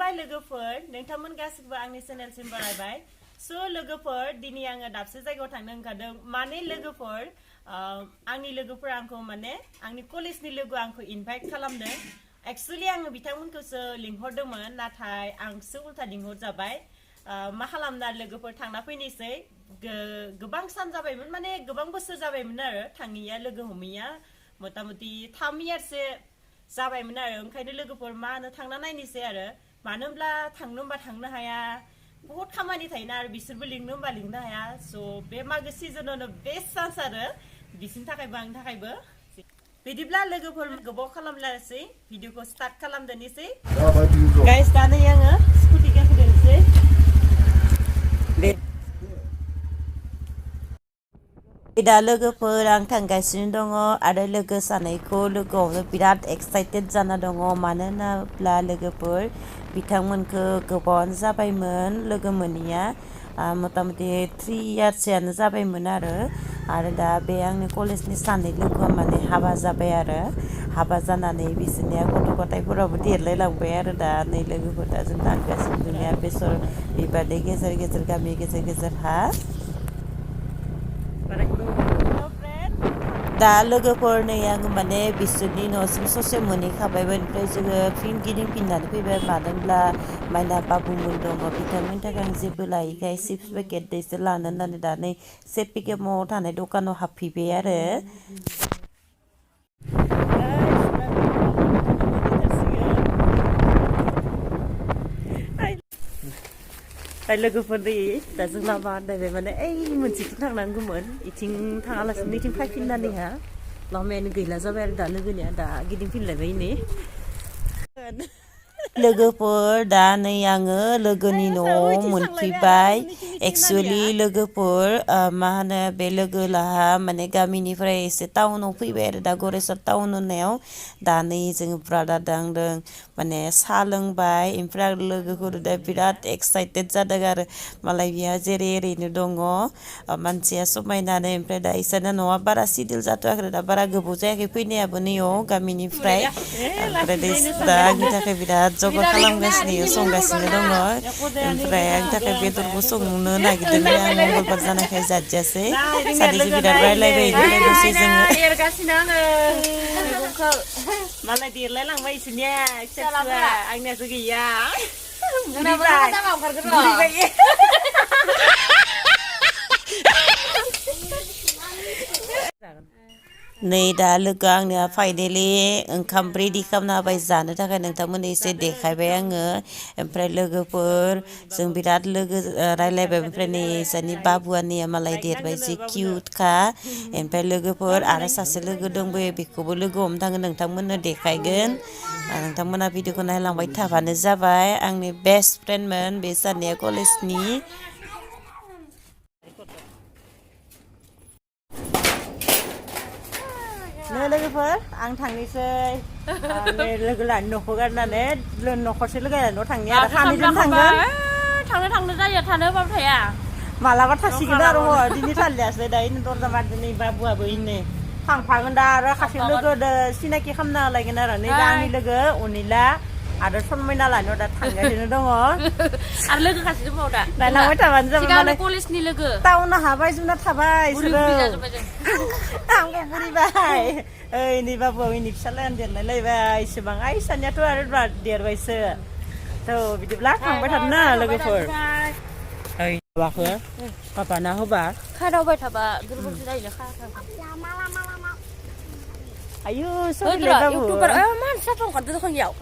Khulumbai lwgwpwr nwnngtangmwn gaswikwbw आंनि चेनेलसिम बरायबाय सो lwgwpwr दिनै आङो दाबसे जायगायाव थांनो ओंखारदों माने lwgwpwr आंनि लोगोफोरा आंखौ माने आंनि कलेजनि लोगो आंखौ इनभाइट खालामदों एक्चुअली आङो बिथांमोनखौसो लिंहरदोंमोन नाथाय आंसो उल्था लिंहरजाबाय मा खालामना लोगोफोर थांना फैनोसै गोबां सान जाबायमोन माने गोबां बोसोर जाबायमोन आरो थाङिया लोगो हमैया मथा-मथि 3 इयारसो जाबायमोन आरो ओंखायनो लोगोफोर मा होनो थांना नायनोसै आरो मानो होनब्ला थांनो होनबा थांनो हाया बहुत खामानि थायोना आरो बिसोरबो लिंनो होनबा लिंनो हाया स' बे मागो सिजनावनो बेस्ट चान्स आरो बिसिनि थाखायबो आंनि थाखायबो बिदिब्ला लोगोफोर गोबाव खालामलासै भिडिअखौ स्टार्ट खालामदोनिसै गाइस दा नै आङो स्कुटि गाखोदोंसै दा लोगोफोर आं थांगासिनो दङ आरो लोगो सानैखौ लोगोआवनो बिराद एक्साइटेड जाना दङ मानो होनोब्ला लोगोफोर बिथांमोनखौ गोबावानो जाबायमोन लोगो मोनैया मथा-मथि 3 इयार्सयानो जाबायमोन आरो दा बे आंनि कलेजनि सानै लोगोआ माने हाबा जाबाय आरो हाबा जानानै बिसोरनिया गथ' गथायफोराबो देरलायलांबाय आरो दा नै लोगोफोर दा जों थांगासिनो जोंनिया बेसर बिबारनि गेजेर गेजेर गामि गेजेर गेजेरहा दा लोगोफोर नै आङो माने बिसोरनि न'सिम ससे मोनहैखाबायमोन ओमफ्राय जोङो फिन गिदिंफिननानै फैबाय मानो होनब्ला माइना बाबुमोन दङ बिथांमोननि थाखाय आं जेबो लायैखाय चिप्स पेकेट दैसो लानो होननानै दा नै सेपिके म'आव थानाय दखानाव हाबफैबाय आरो लोगोफोर दै दा जों लामा आन्दायबाय माने ओइ मोनसेथिं थांनांगौमोन इथिं थाङालासिनो इथिं फैफिननानैहा लामायानो गैला जाबाय आरो दा लोगोनिया दा गिदिंफिनलायबाय नै लोगोफोर दा नै आङो लोगोनि न'आव मोनफैबाय एक्चुअली लोगोफोर मा होनो बे लोगो लाहा माने गामिनिफ्राय एसे टाउनाव फैबाय आरो दा गरेस्वर टाउन होननायाव दा नै जोङो ब्रादार दांदों माने साहा लोंबाय ओमफ्राय लोगोखौ दा बिराद एक्साइटेड जादों आरो मालाय बिहा जेरै ओरैनो दङ मानसिया समायनानै ओमफ्राय दा इसोरना न'आ बारा सिडिल जाथ'वाखै दा बारा गोबाव जायाखै फैनायाबो नैयाव गामिनिफ्राय ओमफ्राय दा आंनि थाखाय बिराद जगार खालामगासिनो संगासिनो दङ ओमफ्राय आंनि थाखाय बेदरबो संनो नागिरदों आं मंगलबार जानायखाय जादियासै सानैजों बिराद रायलायबाय ओमफ्राय दसे जोङो एरगासिनो आङो मैगंखौ मालाय देरलायलांबाय इसोरनिया फिसा आंनियासो गैया बुरिबाय नै दा लोगो आंनिया फाइनेलि ओंखाम रेडि खालामना होबाय जानो थाखाय नोंथांमोननो एसे देखायबाय आङो ओमफ्राय लोगोफोर जों बिराद लोगो रायलायबाय ओमफ्राय नै जोंनि बाबुआनिया मालाय देरबाय जि किउटखा ओमफ्राय लोगोफोर आरो सासे लोगो दंबोयो बेखौबो लोगो हमनो थाङो नोंथांमोननो देखायगोन नोंथांमोना भिडिअखौ नायलांबाय थाबानो जाबाय आंनि बेस्ट फ्रेन्डमोन बे सानैया कलेजनि नै लोगोफोर आं थांनोसै लोगो लानि न'खौ गारनानै न'खरसे लोगो लानि न'आव थांनि आरो सानैजों थांगोन थांनो जायो थानो होबाबो थाया मालाबा थासिगोन आरो दिनै थालियासै दायो दरजा मारदिनै बाबुआबो इनो थांफागोन दा आरो खासे लोगोदो सिनाखि खालामना लायगोन आरो नै दा आंनि लोगो अनिला आरो सनमायना लानियाव दा थांगासिनो दङ आरो लोगो खासे दंबावो दा नायलांबाय थाबानो जाबाय मालाय कलेजनि लोगो टाउनाव हाबाय जुना थाबाय आंबो बुरिबाय ओइ नै बाबुआ इनि फिसालायानो देरलायलायबाय इसेबां आइसानियाथ' आरो देरबायसो थ' बिदिब्ला थांबाय थादों ना लोगोफोर ओइ माबाखौ पापाना होबा खादावबाय थाबा दुरबलसो जायोना आयु सरिलै बाबु इउटुबार मानसि जाथ'खादो दखानयाव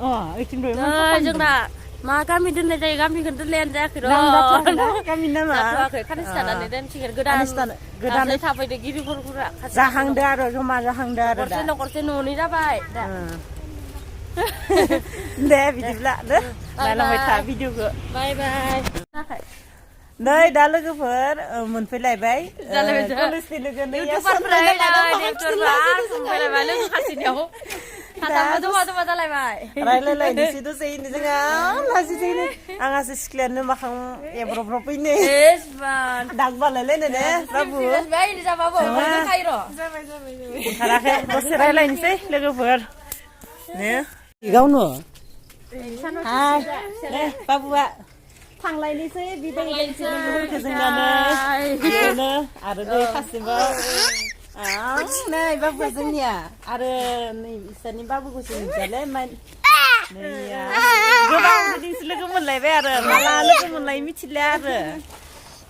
जोंना मा गामि दोननाय जायो गामिखौनो दोनलायानो जायाखै र' गामि नामा जाथ'वाखै खानैसो थानानै दोनसिगोन गोदान थाफैदो गिरिफोरा जाहांदो आरो जमा जाहांदो आरो दा न'खरसे न'नि जाबाय दा दे बिदिब्ला नायलांबाय था भिडिअखौ बाय बाय नै दा लोगोफोर मोनफैलायबाय कलेजनि लोगो रायलायलायनोसै दसे जोंहा लाजिसै आंहासो सिख्लायानो माखां एब्रब्रबैनो दाग बालायलायनो ने बाबु ओंखाराखै दसे रायलायनोसै लोगोफोर ने गावनो Hai, nih Babua. थांलायनोसै बिदाय होनोसै लोगोफोरखौ जोंनानै बिदिनो आरो दै खासिबो नै बाबुआ जोंनिया आरो नै बिसोरनि बाबुखौसो नुजालै नैया गोबां बिदिसो लोगो मोनलायबाय आरो माला लोगो मोनलाय मिथिला आरो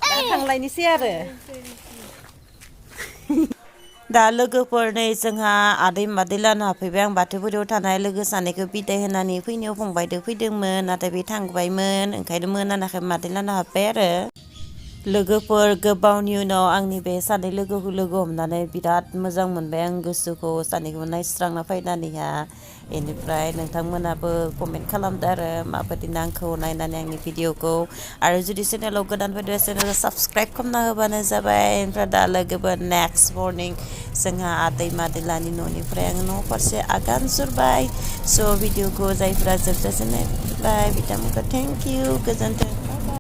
दा थांलायनोसै आरो दा लोगोफोर नै जोंहा आदै मादै लानो हाफैबाय आं बाथौफुरियाव थानाय लोगो सानैखौ बिदाय होनानै फैनायाव फंबायदो फैदोंमोन नाथाय बे थांबायमोन ओंखायनो मोनानाखै मादै लानो हाबबाय आरो लोगोफोर गोबावनि उनाव आंनि बे सानै लोगोखौ लोगो हमनानै बिराद मोजां मोनबाय आं गोसोखौ सानैखौबो नायस्रांना फैनानैहा बेनिफ्राय नोंथांमोनाबो कमेन्ट खालामदो आरो माबायदि नांखौ नायनानै आंनि भिडिअखौ आरो जुदि चेनेलाव गोदान फैदों चेनेलखौ साबस्क्राइब खालामना होबानो जाबाय ओमफ्राय दा लोगोबो नेक्स्ट मर्निं जोंहा आदै मादैलानि न'निफ्राय आङो न' फारसे आगान सुरबाय स' भिडिअखौ जायफ्रा जोबजासिम नायबाय बिथांमोनखौ थेंक इउ गोजोन्थों